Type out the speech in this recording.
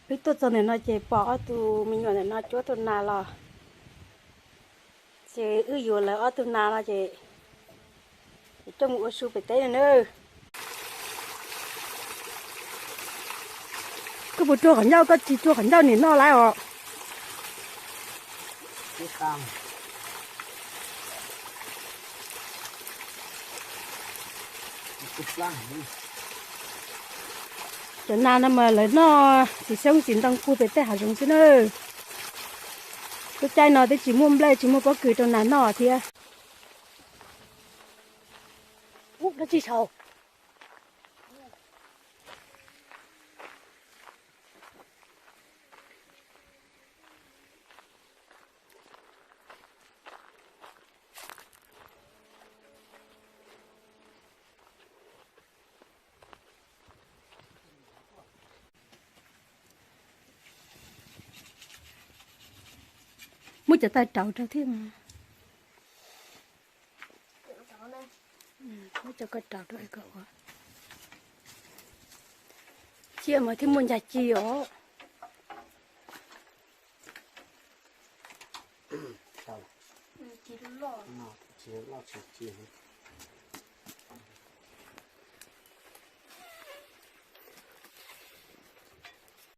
Wb tuaj txog ntawm no ces pom ob tug me nyuam ntawm no cuab tau nas los, ces wb yuav lawv ob tug nas no ces coj mus ua su pem teb no nawb. Koj puas rua qhov ncauj, koj tsis rua qhov ncauj niam noj lawm os. Cov nas no mas lawv noj txiv xyoob txiv ntoo puag pem tej hav zoov xwb na. Lub caij no twb tsis muaj nplej tsis muaj pob kws rau nas noj thiab. Ub, dab tsi saud? Muab cov taw rauv rau thiab mas. Muab cov ko rauv rau es kom ua. Cia mas thiaj muaj ncag ci os. Tsis loj tsis ci.